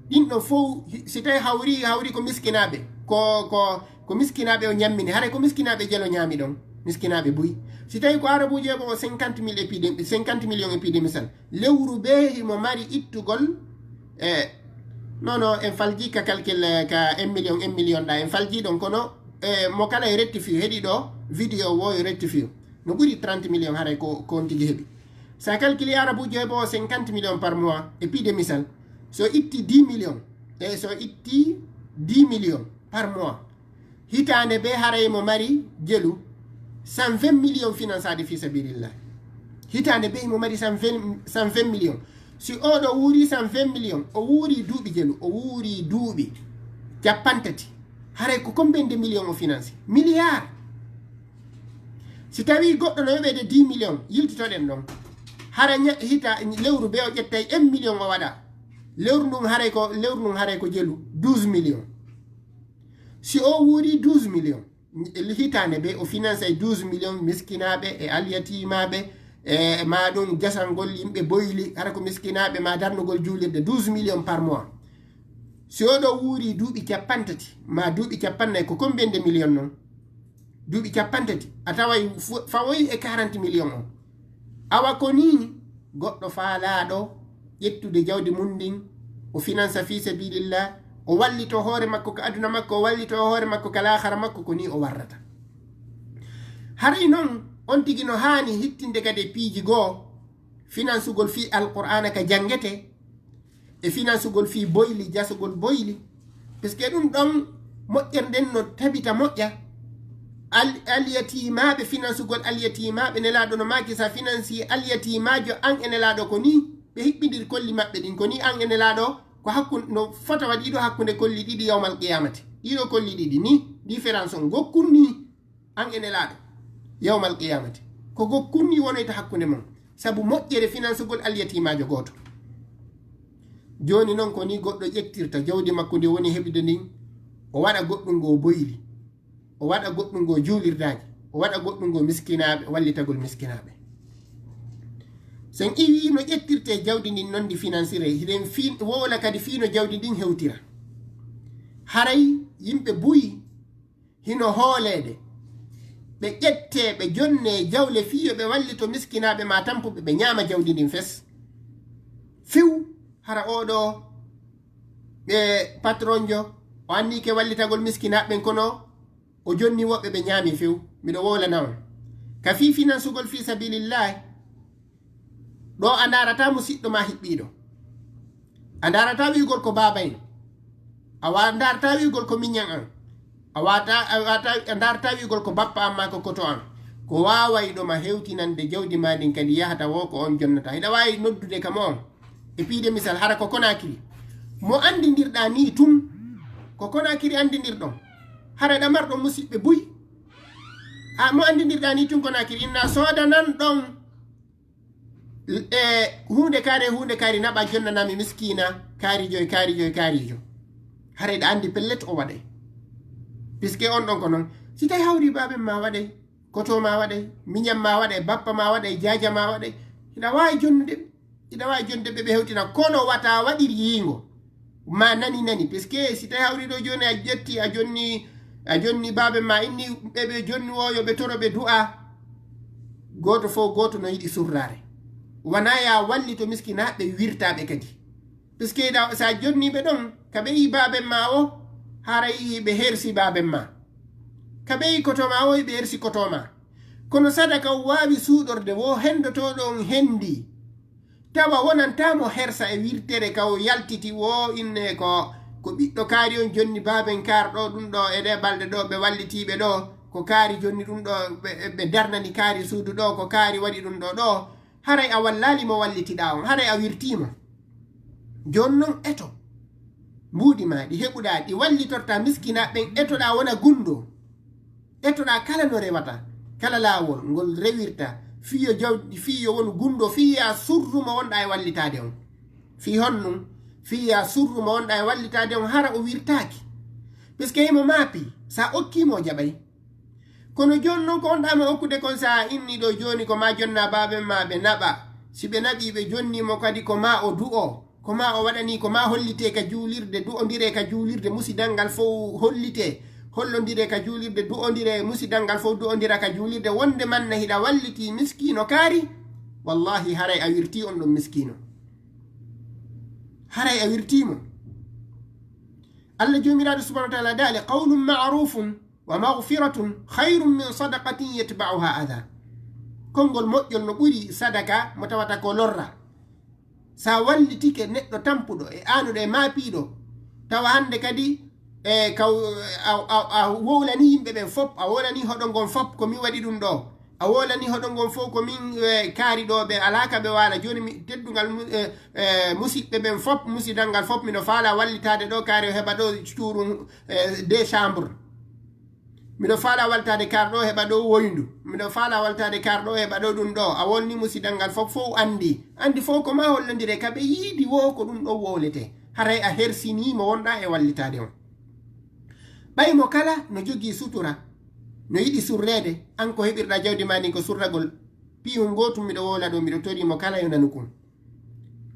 ɗin ɗon fow, hi-, si tawi hawri, hawri ko miskinaaɓe, ko, ko, ko miskinaaɓe o ñammini, haray ko miskinaaɓe jelo ñaami ɗon, miskinaaɓe buy. Si tawi ko Arabuujo heɓo o cinquante mille e piide, cinquante millions e piide misal, lewru bee himo mari ittugol, e, non, non, en falji ka calcul, e, ka un million, un million ɗa, en falji ɗon, kono, e, mo kala e rectifier, heɗi ɗo, vidéo wo yo rectifier. No ɓuri trente millions haray ko, ko on tigi heɓi. Sa calculi Arabuujo heɓo cinquante millions par mois, e piide misal, so itti dix millions, e so itti dix millions par mois, hitaande bee haray mo mari jelu cent vingt millions finansaade fii sabilillah. Hitaande bee mo mari cent vingt, cent vingt millions. Si o ɗo wuuri cent vingt millions, o wuuri duuɓi jelu, o wuuri duuɓi cappantati. Haray ko combien de millions o finansi? Milliard. Si tawi goɗɗo no yoɓeede dix millions, yiltitoɗen ɗon. Hara ña-, hita, lewru bee o ƴettay un million o waɗa. Lewru ndun haray ko, lewru ndun haray ko jelu, douze millions. Si o wuuri douze millions, hitaande bee o finansay douze millions miskinaaɓe e alyatiimaaɓe, e ma ɗum jasangol yimɓe boyli, hara ko miskinaaɓe ma darnugol juulirde, douze millions par mois. Si o ɗo wuuri duuɓi cappantati, ma duuɓi capannay, ko combien de millions non? Duuɓi cappantati, a taway fu-, fawoyi e quarante millions on. Awa ko nii goɗɗo faalaaɗo ƴettude jawdi mum ndin, o finansa fii sabilillah, o wallito hoore makko ka aduna makko, o wallito hoore makko ka laakhara makko, ko nii o warrata. Haray non, on tigi no haani hittinde kadi e piiji goo, finansugol fii Alqur'aana ka janngete, e finansugol fii boyli, jasugol boyli. Parce que ɗum ɗon moƴƴere nden no tabita moƴƴa. Al-, alyatiimaaɓe, finansugol alyatiimaaɓe, Nelaaɗo no maaki, sa finansi alyatiimaajo an e Nelaaɗo ko nii, ɓe hiɓɓindiri kolli maɓɓe ɗin, ko nii an e Nelaaɗo, ko hakkun-, no fota waɗi ɗo hakkunde kolli ɗiɗi yawmal qiyamati. Ɗiɗo kolli ɗiɗi nii, différence on gokkun nii. An e Nelaaɗo, yawmal qiyamati, ko gokkun nii wonoyta hakkunde mon, sabu moƴƴere finansugol alyatiimaajo gooto. Jooni non ko nii goɗɗo ƴettirta jawdi makko ndi woni heɓude ndin, o waɗa goɗɗum ngo boyli, o waɗa goɗɗum ngo juulirdaaji, o waɗa goɗɗum ngo miskinaaɓe, wallitagol miskinaaɓe. Sen iwii no ƴettirtee jawdi ndin, non ndi finansiree, hiɗen fi-, wowla kadi fii no jawdi ndin hewtira. Haray yimɓe buy hino hooleede, ɓe ƴettee, ɓe jonnee jawle fii yo ɓe wallito miskinaaɓe maa tampuɓe, ɓe ñaama jawdi ndin fes. Fiw, hara oo ɗoo, ɓe patronjo, o anniike wallitagol miskinaaɓe ɓen, kono o jonni woɓɓe ɓe ñaami few. Miɗo wowlana on. Ka fii finansugol fii sabilillahi, ɗo a ndaarataa musiɗɗo maa hiɓɓiiɗo. A ndaarataa wi'ugol ko baaba en. A wa-, ndaarataa wi'ugol ko miñan an. A waata-, a waata-, a ndaarataa wi'ugol ko bappa an maa ko koto an. Ko waawayɗo ma hewtinande jawdi maa ndin kadi yahata wo ko on jonnata. Hiɗa waawi noddude ka mo on. E piide misal, hara ko Konakiri. Mo anndindirɗaa nii tun, ko Konakiri anndindirɗon. Hara ɗa marɗon musiɓɓe buy. A mo anndindirɗaa nii tun Konakiri, inna soodanan ɗon, e, huunde kaari, huunde kaari, naɓa jonnanami miskiina, kaarijo e kaarijo e kaarijo. Hara ɗa anndi pellet o waɗay. Puisque on ɗon ko non. Si tawi hawri baaben maa waɗay, koto maa waɗay, miñan maa waɗay, bappa maa waɗay, jaaja maa waɗay, hiɗa waawi jonnude ɓe. Hiɗa waawi jonnude ɓe, ɓe hewtina. Kono wata waɗir yiingo. Ma nani nani. Puisque si tawi hawri ɗo jooni a ƴetti, a jonni, a jonni baaben maa inni ɓe, ɓe jonni wo yo ɓe toro ɓe du'a. Gooto fof gooto no yiɗi surraare. Wanaa ya wallito miskinaaɓe wirtaaɓe kadi. Puisque da, sa jonni ɓe ɗon, ka ɓe yi baaben maa o, haray ɓe hersi baaben maa. Ka ɓe yi koto maa o, ɓe hersi koto maa. Kono sadaka o waawi suuɗorde wo hendotooɗo on hendi. Tawa wonantaa mo hersa e wirtere ka o yaltiti wo inne ko, ko ɓiɗɗo kaari on jonni baaben kaar ɗo ɗum ɗo e ɗe balɗe ɗo ɓe wallitiiɓe ɗo. Ko kaari jonni ɗum ɗo ɓe, ɓe darnani kaari suudu ɗo, ko kaari waɗi ɗum ɗo ɗo. Haray a wallaali mo wallitiɗaa on, haray a wirtii mo. Jooni non eto. Mbuuɗi maa ɗi heɓuɗaa, ɗi wallitortaa miskinaa ɓen, etoɗaa wona gunndoo. Etoɗaa kala no rewata, kala laawol ngol rewirta, fii yo jawdi, fii yo wonu gunndoo, fii yo a surru mo wonɗaa e wallitaade on. Fii honɗum? Fii yo a surru mo wonɗaa e wallitaade on, hara o wirtaaki. Puisque himo maapi, sa okkii mo o jaɓay. Kono jooni non ko on ɗaama okkude kon, sa inni ɗo jooni ko ma jonna baaben ma ɓe naɓa. Si ɓe naɓii ɓe jonni mo kadi ko ma o du'o, ko ma o waɗanii, ko ma hollitee ka juulirde, du'ondiree ka juulirde, musidal ngal fow hollitee, hollondiree ka juulirde, du'ondiree, musidal ngal fow du'ondira ka juulirde, wonde manne hiɗa wallitii miskiino kaari, wallahi haray a wirtii on ɗon miskiino. Haray a wirtii mo. Allah Joomiraaɗo subhanahu wa taala daali, qawlun ma'rufun wa maghfiratun khayrun min sadaqatin yatba'uha adha. Konngol moƴƴol no ɓuri sadaka mo tawata ko lorra. Sa wallitike neɗɗo tampuɗo e aanuɗo e maapiiɗo, tawa hannde kadi e kaw, a, a, a wowlani yimɓe ɓen fop, a wowlani hoɗo ngon fop ko min waɗi ɗum ɗo. A wowlani hoɗo ngon fof ko min, e, kaari ɗo ɓe alaa ka ɓe waala. Jooni mi teddungal mu-, e, e, musiɓɓe ɓen fop, musidal ngal fop, miɗo faala wallitaade ɗo kaari o heɓa ɗo cuurum, e, deux chambre. Miɗo faala wallitaade kaar ɗo heɓa ɗo woyndu. Miɗo faala wallitaade kaar ɗo heɓa ɗo ɗum ɗo. A wonni musidal ngal fop fof anndi. Anndi fof ko ma hollondire ka ɓe yiidi wo ko ɗum ɗo wowlete. Haray a hersinii mo wonɗaa e wallitaade on. Ɓay mo kala no jogii sutura, no yiɗi surreede, an ko heɓirɗaa jawdi maa ndin ko surragol. Piyun gootun miɗo wowla ɗo, miɗo torii mo kala yo nanu kun.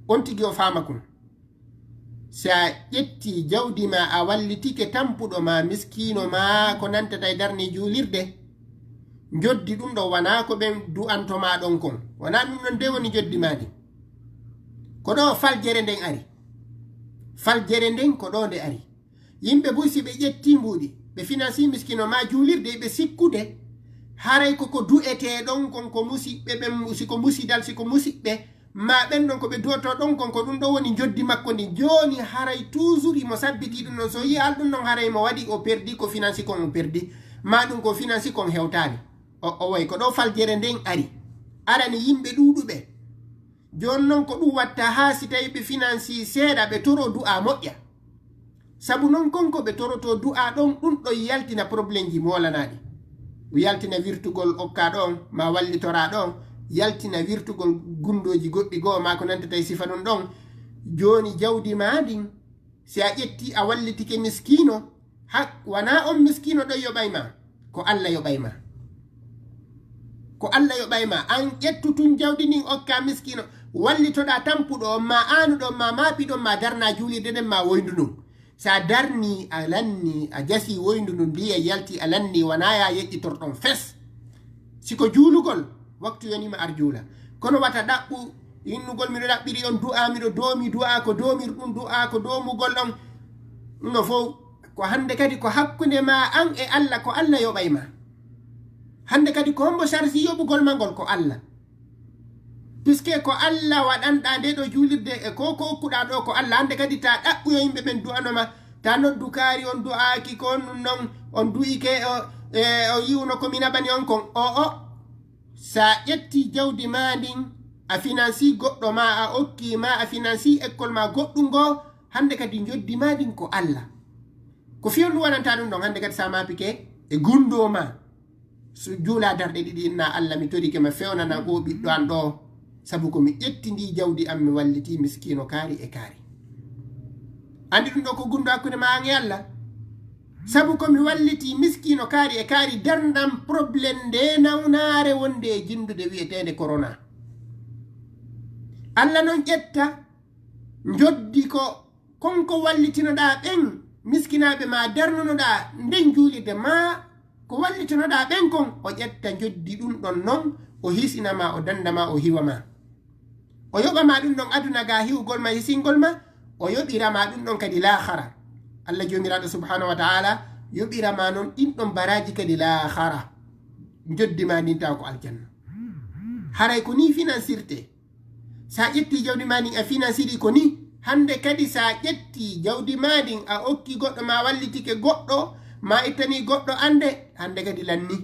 On tigi o faama kun. Si a ƴettii jawdi maa, a wallitike tampuɗo maa, miskiino maa, ko nantata e darnde juulirde, njoddi ɗum ɗo wanaa ko ɓen du'anto maa ɗon kon. Wanaa ɗum ɗon de woni njoddi maa ndin. Ko ɗo faljere nden ari. Faljere nden ko ɗo nde ari. Yimɓe buy si ɓe ƴettii mbuuɗi, ɓe finansii miskiino maa juulirde, ɓe sikkude, haray ko ko du'etee ɗon kon ko musiɓɓe ɓen, si ko musidal, si ko musiɓɓe, maa ɓen ɗon ko ɓe du'otoo ɗon kon ko ɗum ɗo woni njoddi makko ndin. Jooni haray toujours himo sabbitii ɗum ɗon. So yi'al ɗum ɗon haray mo waɗi o perdi ko finansi kon o perdi, maa ɗum ko finansi kon hewtaani. O, o way ko ɗo faljere nden ari. Arani yimɓe ɗuuɗuɓe. Jooni non ko ɗum watta haa si tawi ɓe finansii seeɗa ɓe toroo du'aa moƴƴa. Sabu non kon ko ɓe torotoo du'aa ɗon, ɗum ɗon yaltina problemji moolanaaɗi. Ɗum yaltina wirtugol okkaa ɗon, maa wallitoraa ɗon, yaltina wirtugol gunndooji goɗɗi goo, maa ko nantata e sifa ɗum ɗon. Jooni jawdi maa ndin, si a ƴettii a wallitike miskiino, hak-, wanaa on miskiino ɗon yoɓay ma, ko Alla yoɓay ma. Ko Allah yoɓay ma, an ƴettu tun jawdi ndin okka miskino, wallitoɗa tampuɗo on ma, aanuɗo on ma, maapiɗo on ma, darna juulirde nden ma woyndu ndun. Sa darni, a lanni, a jasi woyndu ndun, ndiyam yalti, a lanni, wona ya yeƴƴitorɗon fes. Si ko juulugol, waktu yonima ar juula. Kono wata ɗaɓɓu, innugol miɗo ɗaɓɓiri on du'a, miɗo doomi du'a, ko doomirɗun du'a, ko doomugol on. No fow, ko hande kadi ko hakkunde ma an e Allah, ko Allah yoɓay ma. Hande kadi ko hombo sarsi yoɓugol ma ngol? Ko Allah. Puisque ko Allah waɗanɗa nde ɗo juulirde e ko ko okkuɗa ɗo ko Allah. Hande kadi ta ɗaɓɓuyo yimɓe ɓen du'ano ma, ta noddu kaari on du'aaki ko on ɗum non, on du'ike o, e, o yi'uno ko mi naɓani on kon. O, o, sa ƴetti jawdi ma ndin, a finansi goɗɗo ma, a okki ma, a finansi école ma goɗɗum ngo, hande kadi njoddi ma ndin ko Allah. Ko fii honɗum waɗanta ɗum ɗon? Hande kadi sa maapike e gundo ma. So juula darɗe ɗiɗi, inna Allah, mi torike ma, fewnana o ɓiɗɗo an ɗo, sabu ko mi ƴetti ndi jawdi an, mi walliti miskino kaari e kaari. Andi ɗum ɗo ko gundo hakkunde ma an e Allah. Sabu ko mi walliti miskino kaari e kaari, darndam problème nde nawnaare wonde e jindude wi'eteende corona. Allah non ƴetta njoddi ko kon ko wallitinoɗaa ɓen miskinaaɓe ma darnunoɗaa nden juulirde ma ko wallitinoɗaa ɓen kon, o ƴetta njoddi ɗum ɗon non, o hisina ma, o danda ma, o hiwa ma. O yoɓa ma ɗum ɗon aduna ga hiwgol ma, hisingol ma, o yoɓira ma ɗum ɗon kadi laakhara. Allah Joomiraaɗo subhanahu wa ta'ala yoɓira ma non ɗin ɗon baraaji kadi laakhara. Njoddi ma ndin tawa ko aljanna. Haray ko ni finansirte. Sa ƴetti jawdi ma ndin a finansiri ko ni, hande kadi sa ƴetti jawdi ma ndin a okki goɗɗo, ma wallitike goɗɗo, ma ittani goɗɗo ande, hande kadi lanni.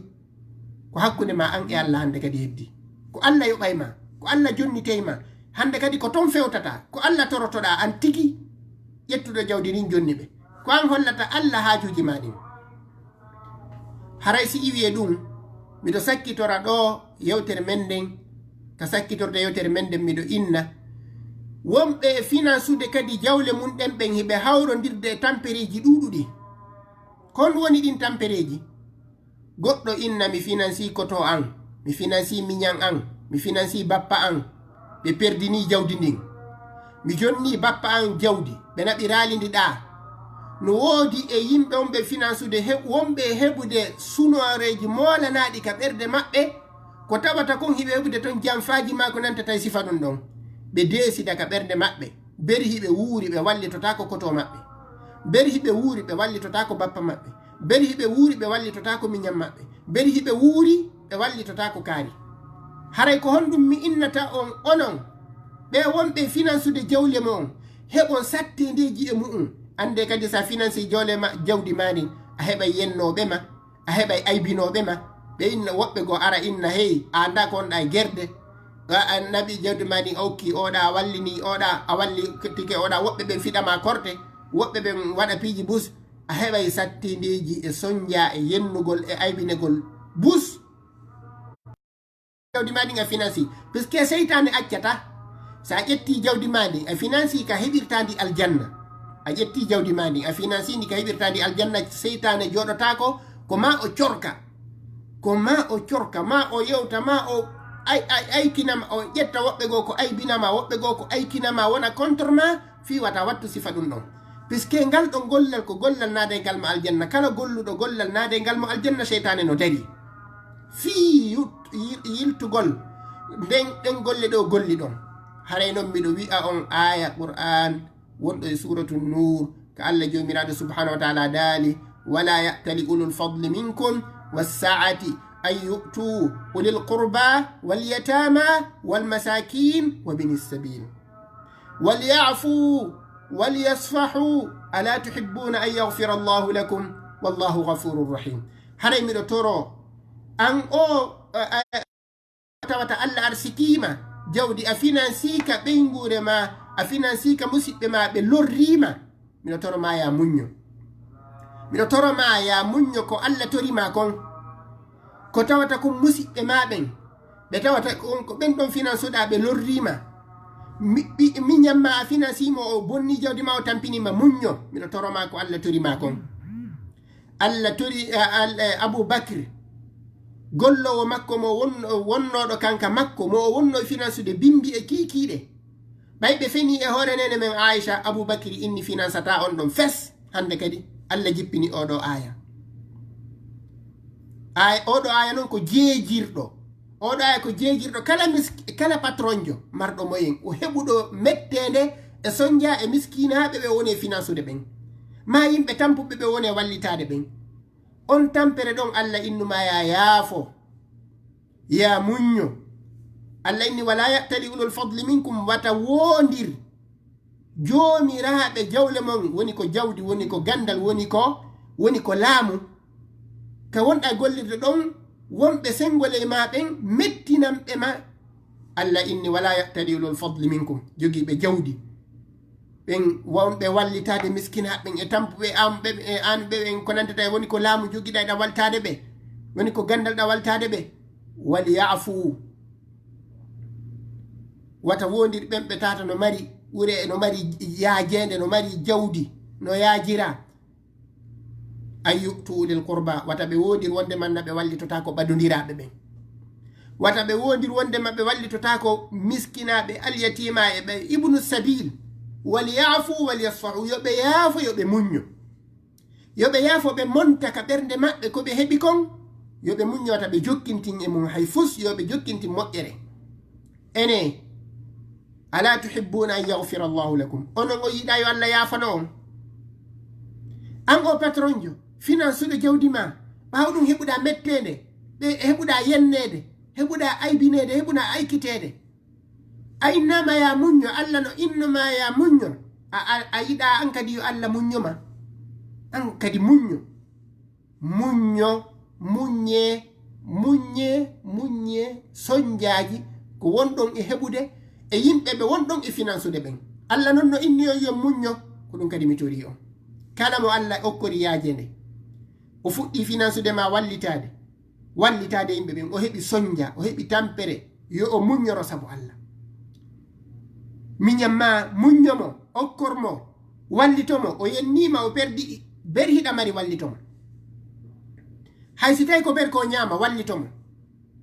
Ko hakkunde ma an e Allah hande kadi heddi. Ko Allah yoɓay ma, ko Allah jonnitey ma. Hande kadi ko ton fewtata, ko Allah torotoɗaa an tigi ƴettuɗo jawdi ndin jonni ɓe. Ko an hollata Allah haajuuji ma ɗin. Haray si iwi e ɗum, miɗo sakkitora ɗo yewtere men nden, ka sakkitorde yewtere men nden miɗo inna. Wonɓe e finansude kadi jawle mun ɗen ɓen hiɓe hawrondirde e tampereeji ɗuuɗuɗi. Kon woni ɗin tampereeji? Goɗɗo inna mi finansi koto an, mi finansi miñan an, mi finansi bappa an, ɓe perdini jawdi ndin. Mi jonni bappa an jawdi, ɓe naɓi raali ndi ɗaa. No woodi e yimɓe on ɓe finansude he-, wonɓe e heɓude sunooreeji moolanaaɗi ka ɓerɗe maɓɓe, ko tawata kon hiɓe heɓude ton janfaaji maa ko nantata e sifa ɗum ɗon. Ɓe deesida ka ɓerɗe maɓɓe, beri hiɓe wuuri ɓe wallitotaako koto maɓɓe. Beri hiɓe wuuri ɓe wallitotaako bappa maɓɓe. Beri hiɓe wuuri ɓe wallitotaako miñan maɓɓe. Beri hiɓe wuuri ɓe wallitotaako kaari. Haray ko honɗum mi innata on onon ɓe wonɓe finansude jawle mon, heɓon sattendeeji e mu'un. Annde kadi sa finansi jawle ma, jawdi ma ndin, a heɓay yennooɓe ma, a heɓay aybinooɓe ma. Ɓe inna woɓɓe goo ara inna, hey, a annda ko wonɗa e gerde. A, a naɓi jawdi ma ndin, a okki oɗa, a wallini oɗa, a wallitike oɗa. Woɓɓe ɓen fiɗa ma korte, woɓɓe ɓen waɗa piiji bus. A heɓay sattendeeji e sonja e yennugol e aybinegol bus. Jawdi ma ndin a finansi, puisque seytaane accata. Sa ƴetti jawdi ma ndin a finansi ka heɓirta ndi aljanna, a ƴetti jawdi ma ndin a finansi ndi ka heɓirta ndi aljanna, seytaane jooɗotaako ko ma o corka. Ko ma o corka, ma o yewta, ma o ay, ay, aykinama, o ƴetta woɓɓe goo ko aybinama, woɓɓe goo ko aykinama, wona contre ma, fii wata wattu sifa ɗum ɗon. Puisque ngal ɗon gollal ko gollal naaday ngal mo aljanna. Kala golluɗo gollal naaday ngal mo aljanna, seytaane no dari. Fii yut-, yil-, yiltugol nden, ɗen golle ɗo golli ɗon. Haray non miɗo wi'a on aaya Qur'an wonɗo e Suuratu Nuur, ka Allah Joomiraaɗo subhanahu wa ta'ala daali, "Wala ya'tali ulul fadli minkum was-sa'ati an yu'tu ulil qurba wal yatama wal masakin wa binis sabil." "Walyafu walyasfahu, ala tuhibbuna an yaghfira Allahu lakum, wallahu ghafurur rahim." Haray miɗo toro an o, a, a, tawata Allah arsikiima jawdi, a finansiika ɓeynguure ma, a finansiika musiɓɓe ma, ɓe lorriima. Miɗo toro ma ya muñño. Miɗo toro ma ya muñño ko Allah tori ma kon. Ko tawata kon musiɓɓe ma ɓen. Ɓe tawata kon ko ɓen ɗon finansuɗa ɓe lorriima. Mi, ɓi, miñan ma a finansiimo o bonni jawdi ma o tampiniima muñño. Miɗo toro ma ko Allah tori ma kon. Allah tori, a, al, eh, Abu Bakr. Golloowo makko mo wonnooɗo kanka makko mo o wonnoo finansude bimbi e kiikiiɗe. Ɓay ɓe fenii e hoore neene men Aisha, Abubakri inni finansata on ɗon fes. Hannde kadi Allah jippini oɗo aaya. Aaya oɗo aaya noon ko jeejirɗo. Oɗo aaya ko jeejirɗo kala misk kala patronjo marɗo moyen o heɓuɗo metteende e sonja e miskinaaɓe ɓe woni e finansude ɓen, ma yimɓe tampuɓe ɓe woni e wallitaade ɓen. On tampere ɗon Allah innuma ya yaafo, ya muñño. Allah inni wala ya'tali ulul fadli minkum, wata woondir joomiraaɓe jawle mon, woni ko jawdi, woni ko ganndal, woni ko woni ko laamu ka wonɗa gollirde ɗon, wonɓe senngo ley ma ɓen mettinanɓe ma. Allah inni wala ya'tali ulul fadli minkum, jogiiɓe jawdi ɓen wonɓe wallitaade miskinaaɓe ɓen e tampuɓe am ɓe e an ɓe ɓen ko nantata e woni ko laamu jogiɗa ɗa waltaade ɓe, woni ko ganndal ɗa waltaade ɓe. Wal ya'fu, wata wondir ɓen ɓe tata no mari ɓure, no mari yaajeende, no mari jawdi, no yaajira. An yu'tu ulil qurba, wata ɓe wondir wonde man na ɓe wallitota ko ɓadondiraaɓe ɓen. Wata ɓe wondir wonde ma ɓe wallitota ko miskinaaɓe, alyatiima e ɓe ibnu sabil. Wal ya'fu wal yasfahu, yo ɓe yaafo, yo ɓe muñño. Yo ɓe yaafo, ɓe monta ka ɓernde maɓɓe ko ɓe heɓi kon. Yo ɓe muñño, wata ɓe jokkintin e mum hay fus, yo ɓe jokkintin moƴƴere. Ene, ala tuhibbuna an yaghfira Allahu lakum? Onon on yiɗa yo Allah yaafano on? An o patronjo, finansuɗo jawdi ma, ɓaawo ɗum heɓuɗa metteende, ɓe heɓuɗa yenneede, heɓuɗa aybineede, heɓuɗa aykiteede. A innama ya muñño, Allah no innoma ya muñño. A, a, a yiɗa an kadi yo Allah muñño ma? An kadi muñño. Muñño, muññe, muññe, muññe, sonjaaji ko wonɗon e heɓude e yimɓe ɓe wonɗon e finansude ɓen. Allah non no inni on yo muñño, ko ɗum kadi mi torii on. Kala mo Allah okkori yaajeende, o fuɗɗi finansude ma wallitaade, wallitaade yimɓe ɓen, o heɓi sonja, o heɓi tampere, yo o muññoro sabu Allah. Miñam ma muñño mo, okkor mo, wallito mo, o yenniima, o perdi, ber hiɗa mari wallito mo. Hay si tawi ko ber ko ñaama, wallito mo.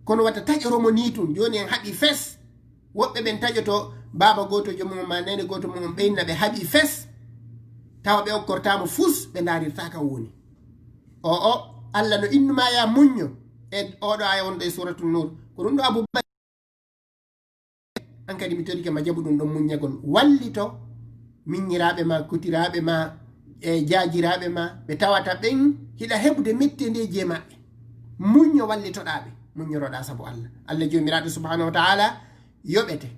Kono wata taƴoro mo nii tun, jooni en haɓi fes. Woɓɓe ɓen taƴoto baaba gooto joomum ma nene gooto mum ɓeynna ɓe haɓi fes. Tawa ɓe okkortaamo fus, ɓe ndaarirtaa ka woni. O, o, Allah no innuma ya muñño. E oɗo aya wonɗo e Suratul Nur. Ko ɗum ɗo Abu Bakr. An kadi mi torike ma jaɓu ɗum ɗon muññagol. Wallito miññiraaɓe ma, kutiraaɓe ma, e jaajiraaɓe ma, ɓe tawata ɓen hiɗa heɓude mettendeeji e maɓɓe. Muñño wallitoɗaa ɓe, muññoroɗaa sabu Allah. Allah Joomiraaɗo Subhaanahu wa Ta'ala yoɓete.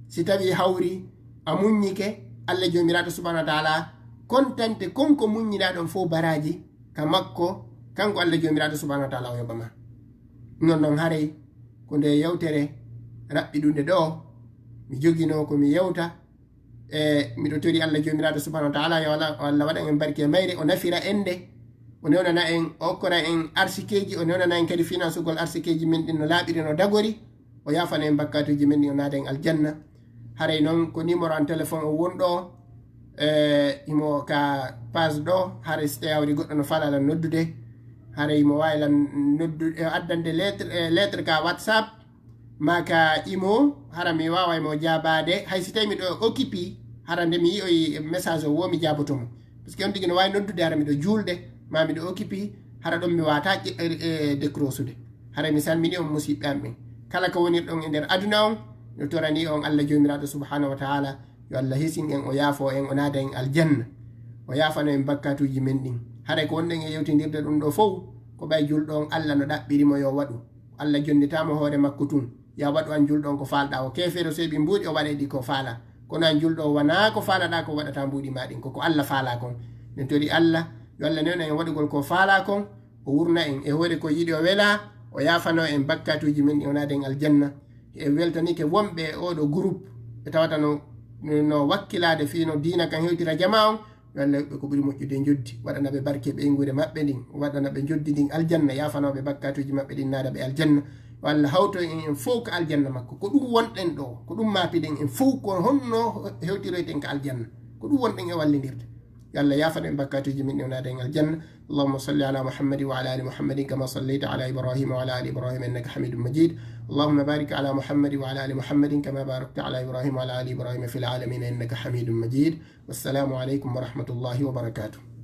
Si tawii hawri a muññike, Allah Joomiraaɗo Subhaanahu wa Ta'ala kontante kon ko muññiɗaa ɗon fof baraaji ka makko, kanko Allah Joomiraaɗo Subhaanahu wa Ta'ala o yoɓa ma. Non non haray ko nde yewtere raɓɓiɗunde ɗo mi joginoo ko mi yewta. E miɗo tori Allah Joomiraaɗo Subhaanahu wa Ta'ala yo Allah, Allah waɗan en barke e mayre, o nafira en nde, o newnana en, o okkora en arsikeeji, o newnana en kadi finansugol arsikeeji men ɗin no laaɓiri, no dagori, o yaafana en bakkaatuuji men ɗin, o naada en aljanna. Haray non ko numéro an téléphone o won ɗo, e imo ka page ɗo, haray si tawi hawri goɗɗo no fala lan noddude, haray imo waawi lan noddude, e addande lettre, e lettre ka WhatsApp, ma ka imo, hara mi waaway mo jaabaade, hay si tawi miɗo occupé, hara nde mi yi'oyi message o wo mi jaaboto mo. Parce que on tigi no waawi noddude, hara miɗo juulde, ma miɗo occupé, hara ɗon mi waata ƴe-, e, e décrochude. Hara mi salmini on musiɓɓe am ɓen. Kala ko wonirɗon e nder aduna on, no torani on Allah Joomiraaɗo Subhaanahu wa Ta'ala, yo Allah hisin en, o yaafo en, o naada en aljanna. O yaafano en bakkaatuuji men ɗin. Haray ko wonɗen e yewtindirde ɗum ɗo fow, ko ɓay julɗo on Allah no ɗaɓɓiri mo yo waɗu. Allah jonnitaama hoore makko tun. Ya waɗu an julɗo on ko faalɗaa o. Keefeero seeɓi mbuuɗi o waɗay ɗi ko faalaa. Kono an julɗo o wanaa ko faalaɗaa ko waɗata mbuuɗi maa ɗin. Ko ko Allah faalaa kon. Min tori Allah, yo Allah newna en waɗugol ko faalaa kon. O wurna en e hoore ko yiɗi o welaa. O yaafano en bakkaatuuji men ɗi o naada en aljanna. E weltanike wonɓe e oɗo groupe. Ɓe tawata no, no wakkilaade fii no diina kan hewtira jamaa on. Yo Allah yoɓ ɓe ko ɓuri moƴƴude e njoddi, waɗana ɓe barke ɓeynguure maɓɓe ndin, waɗana ɓe njoddi ndin aljanna, yaafanoo ɓe bakkaatuuji maɓɓe ɗin, naada ɓe aljanna. Yo Allah hawto en, en fow ka aljanna makko. Ko ɗum wonɗen ɗo, ko ɗum maapiɗen en fow, ko honno hewtiroyten ka aljanna. Ko ɗum wonɗen e wallindirde. Yo Allah yaafan en bakkaatuuji men, newnaade en aljanna. اللهم صل على محمد وعلى آل محمد كما صليت على إبراهيم وعلى آل إبراهيم إنك حميد مجيد. اللهم بارك على محمد وعلى آل محمد كما باركت على إبراهيم وعلى آل إبراهيم في العالمين إنك حميد مجيد. والسلام عليكم ورحمة الله وبركاته.